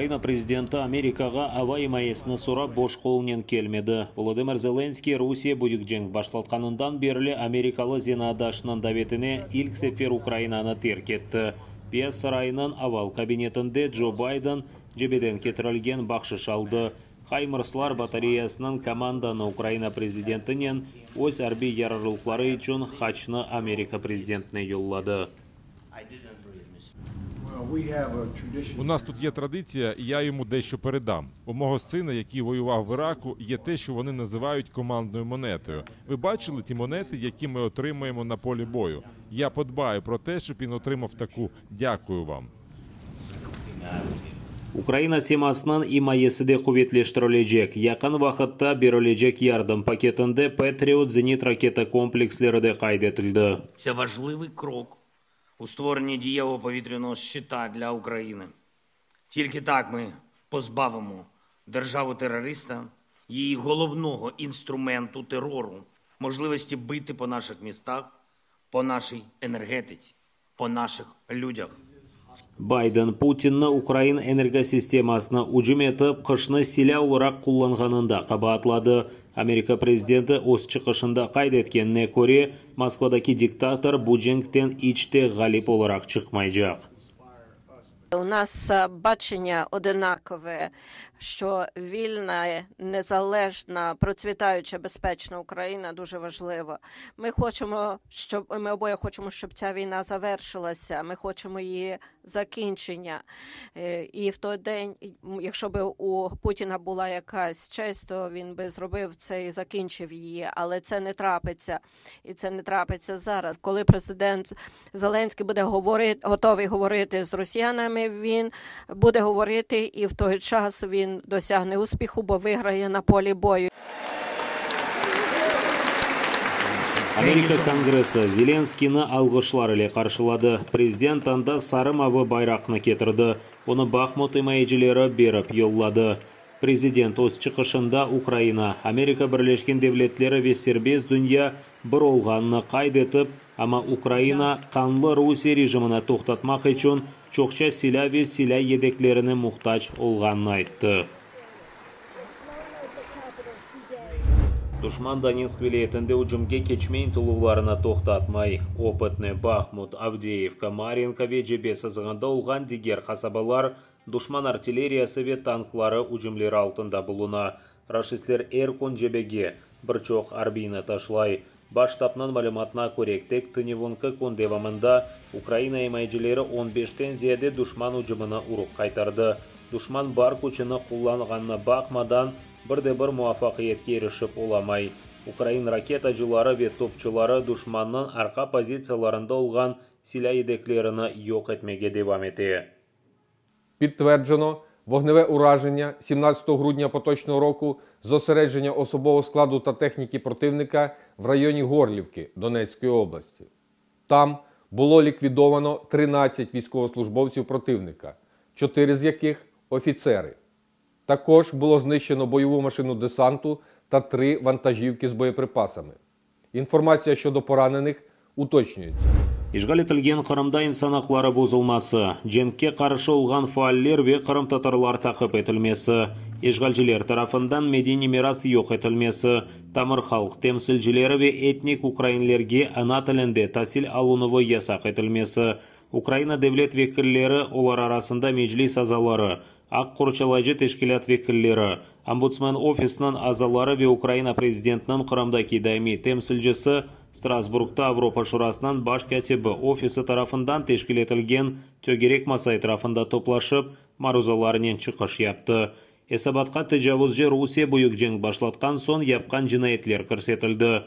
Ukraina prezidenti Amerikağa ava imayesini sorap boş qolnen kelmedi. Volodımır Zelenskıy Rusiye büyük cenk başlatqanından berli amerikalı zenaatdaşınıñ davetine ilk sefer Ukrainanı terk etti. Beyaz saraynıñ Oval kabinetinde Joe Biden cebeden ketirilgen bahşış aldı, Haymarslar batareyasınıñ komandanı Ukraina prezidentinen öz arbiy yararlıqları içün haçnı Amerika prezidentine yolladı. У нас тут є традиція, і я йому дещо передам. У мого сина, який воював в Іраку, є те, що вони називають командною монетою. Ви бачили ті монети, які ми отримуємо на полі бою? Я подбаю про те, щоб він отримав таку. Дякую вам. Ukraina simasınıñ imayesi de quvetleştirilecek. Yaqın vaqıtta berilecek yardım paketinde Patriot zenit-raketa kompleksleri de qayd etildi. Це важливий крок у створенні дієвого повітряного щита для України. Тільки так ми позбавимо державу-терориста її головного інструменту терору – можливості бити по наших містах, по нашій енергетиці, по наших людях. Bayden, Putinni ukrain energosistemasına ücüm etip, qışnı silâ olaraq qullanğanında qabaatladı. Amerika prezidenti öz çıqışında qayd etkenine köre, Moskvadaki diktator bu cenkten iç te ğalip olaraq çıqmaycaq. У нас бачення одинакове, що вільна, незалежна, процвітаюча, безпечна Україна дуже важлива. Ми хочемо, щоб ми обоє хочемо, щоб ця війна завершилася. Ми хочемо її закінчення. І в той день, якщо б у Путіна була якась честь, то він би зробив це і закінчив її. Але це не трапиться. І це не трапиться зараз. Коли президент Зеленський буде говорити, готовий говорити з росіянами, він буде говорити, і в той час він досягне успіху, бо виграє на полі бою. Amerika Kongressi Zelenskıynı alğışlar ile qarşıladı. Prezident anda sarı-mavı bayraqnı ketirdi, onı Bahmut imayecileri berip yolladı. Prezident öz çıqışında Ukraina, Amerika Birleşken Devletleri ve serbest dünya bir olğanını qayd etip, amma Ukraina qanlı Rusiye rejimini toqtatmaq içün çoqça silâ ve silâ yedeklerine muhtac olğanını ayttı. Duşman Donetsk vilâyetinde ücümge keçme ıntıluvlarını toqtatmay. Opıtne, Bahmut, Avdeyevka, Maryinka ve cebe sızığında olğan diger qasabalar duşman artilleriyası ve tankları ücümleri altında buluna. Raşistler er kün cebege bir çoq arbiyni taşlay. Baş ştabnıñ malümatına köre, tek tünevünki kün devamında Ukraina imayecileri on beşten ziyade duşman ücümini urıp qaytardı. Duşman bar küçüni qullanğanına baqmadan, bir de bir muvafaqiyetke irişip olamay. Ukrain raketacıları ve topçuları duşmannıñ arqa pozitsiyalarında olğan silâ yedeklerini yoq etmege devam ete. Підтверджено вогневе ураження 17 грудня поточного року зосередження особового складу та техніки противника в районі Горлівки Донецької області. Там було ліквідовано 13 військовослужбовців противника, 4 з яких офіцери. Також було знищено бойову машину десанту та 3 вантажівки з боєприпасами. Інформація щодо поранених уточнюється. İşğal etilgen Qırımda insan aqları bozulması, cenkke qarşı olğan faaller ve qırımtatarlar taqip etilmesi, işğalciler tarafından medeniy miras yoq etilmesi, tamır halq temsilcileri ve etnik ukrainlerge ana tilinde tasil alınuvı yasaq etilmesi, Ukraina devlet vekilleri, olar arasında Meclis azaları, aq qorçalayıcı teşkilât vekilleri, Ombudsmen ofisiniñ azaları ve Ukraina Prezidentiniñ Qırımdaki daimiy temsilcisi Strasburgda Avropa Şurasınıñ Baş kâtibi ofisi tarafından teşkil etilgen tögerek masa etrafında toplaşıp, maruzalarnen çıqış yaptı. Esabatqa tecavuzcı Rusiye büyük cenk başlatqan soñ yapqan cinayetler kirsetildi.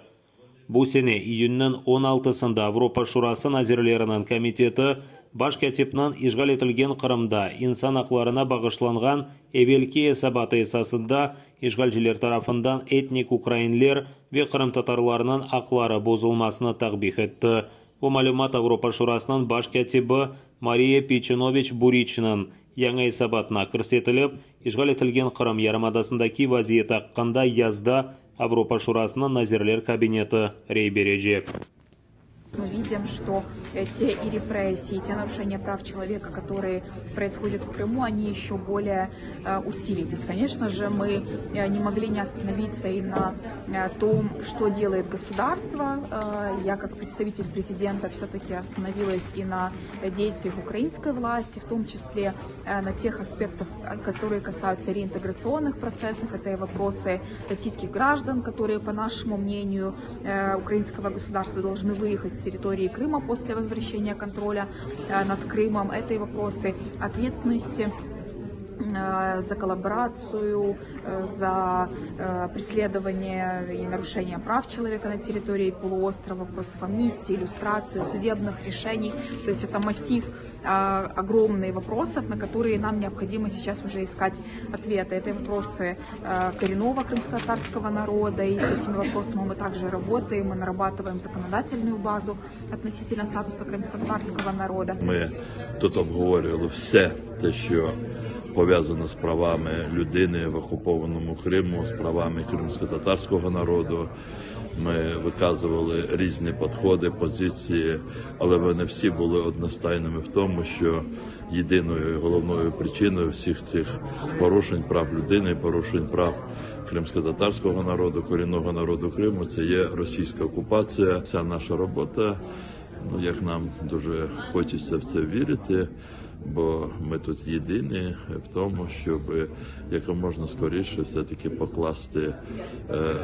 Bu sene iyünniñ on altısında Avropa Şurası Nazirleriniñ komiteti Baş kâtipniñ işğal etilgen Qırımda insan aqlarına bağışlanğan evelki esabatı esasında işğalciler tarafından etnik ukrainler ve qırımtatarlarnıñ aqları bozulmasını takbih etti. Bu malümat Avropa Şurasınıñ Baş kâtibi Mariya Peyçinoviç Buriçniñ yañı esabatına kirsetilip, işğal etilgen Qırım yarımadasındaki vaziyet aqqında yazda Avropa Şurasınıñ Nazirler Kabineti rey berecek. Мы видим, что те и репрессии, и те нарушения прав человека, которые происходят в Крыму, они еще более усилились. Конечно же, мы не могли не остановиться и на том, что делает государство. Я, как представитель президента, все-таки остановилась и на действиях украинской власти, в том числе на тех аспектах, которые касаются реинтеграционных процессов. Это и вопросы российских граждан, которые, по нашему мнению, украинского государства должны выехать с территории Крыма после возвращения контроля над Крымом. Это и вопросы ответственности за коллаборацию, за преследование и нарушение прав человека на территории полуострова, вопросов амнистии, люстрации, судебных решений. То есть это массив огромный вопросов, на которые нам необходимо сейчас уже искать ответы. Это вопросы коренного крымско-татарского народа, и с этими вопросами мы также работаем, мы нарабатываем законодательную базу относительно статуса крымско-татарского народа. Ми тут обговорювали все те, що пов'язано з правами людини в окупованому Криму, з правами кримськотатарського народу. Ми виказували різні підходи, позиції, але вони всі були одностайними в тому, що єдиною і головною причиною всіх цих порушень прав людини, порушень прав кримськотатарського народу, корінного народу Криму, це є російська окупація. Вся наша робота, ну як нам дуже хочеться в це вірити, бо ми тут єдині в тому, щоб якомога скоріше все-таки покласти е,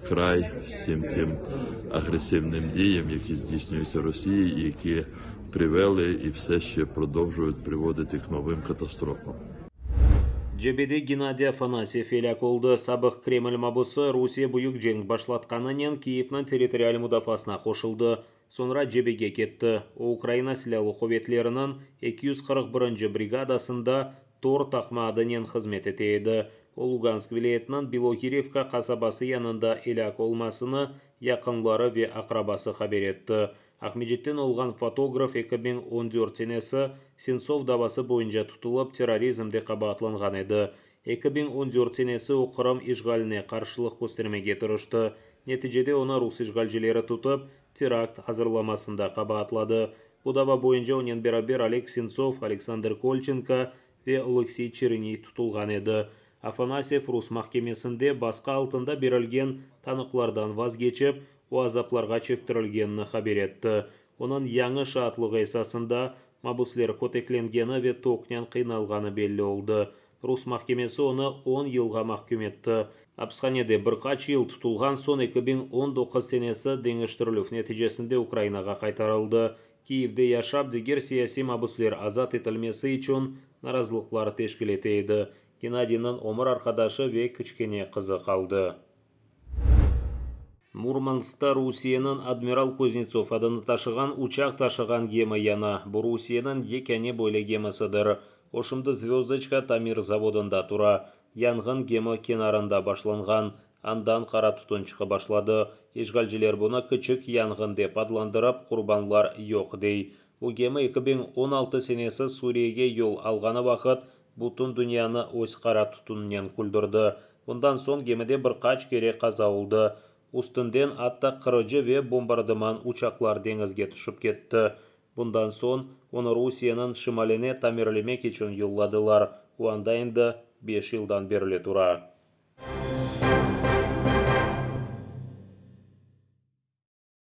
край всім тим агресивним діям, які здійснюються Росією, і які привели і все ще продовжують приводити к новим катастрофам. Cebede Gennadiy Afanasyev elâk oldı. Sabıq Kreml mabusı Rusiye büyük cenk başlatqanınen Kiyevniñ territorial mudafaasına qoşuldı. Soñra cebege ketti. O, Ukraina Silâlı quvetleriniñ 241-nci brigadasında Tor taqma adınen hızmet ete edi. O, Lugansk vilâyetiniñ Bilohirivka qasabası yanında elâk olmasını yaqınları ve aqrabası haber etti. Aqmescitten olğan fotograf 2014 senesi Sentsov davası boyunca tutulıp, terrorizmde qabaatlanğan edi. 2014 senesi o Qırım işğaline qarşılıq köstermege tırıştı. Neticede onı rus işğalcileri tutıp, terakt azırlamasında qabaatladı. Bu dava boyunca onen beraber Oleg Sentsov, Aleksandr Kolçenko ve Oleksiy Çirniy tutulğan edi. Afanasyev rus mahkemesinde basqı altında berilgen tanıqlardan vazgeçip, o azaplarğa çektirilgenini haber etti. Onıñ yañı şaatlığı esasında mabusler köteklengeni ve toknen qıynalğanı belli oldı. Rus mahkemesi onı 10 yılğa mahküm etti. Apishanede bir qaç yıl tutulğan soñ 2019 senesi deñiştirilüv neticesinde Ukrainağa qaytarıldı. Kiyevde yaşap, diger siyasiy mabusler azat etilmesi içün narazılıqlar teşkil ete edi. Gennadiyniñ ömür arqadaşı ve kiçkene qızı qaldı. Murmanskta Rusiyeniñ Admiral Kuznetsov adını taşığan uçaq taşığan gemi yana. Bu Rusiyeniñ yekâne böyle gemisidir. O şimdi Zvezdoçka tamir zavodında tura. Yanğın gemi kenarında başlanğan. Andan qara tütün çıqıp başladı. İşğalciler bunı kiçik yanğın dep adlandırıp, qurbanlar yoq dey. Bu gemi 2016 senesi Suriyege yol alğanı vaqıt bütün dünyanı öz qara tütüninen küldürdi. Bundan soñ gemide bir qaç kere qaza oldı. Üstünden atta qırıcı ve bombardıman uçaqlar deñizge tüşip ketti. Bundan soñ onı Rusiyeniñ şimaline tamirlemek içün yolladılar. O anda endi 5 yıldan berli tura.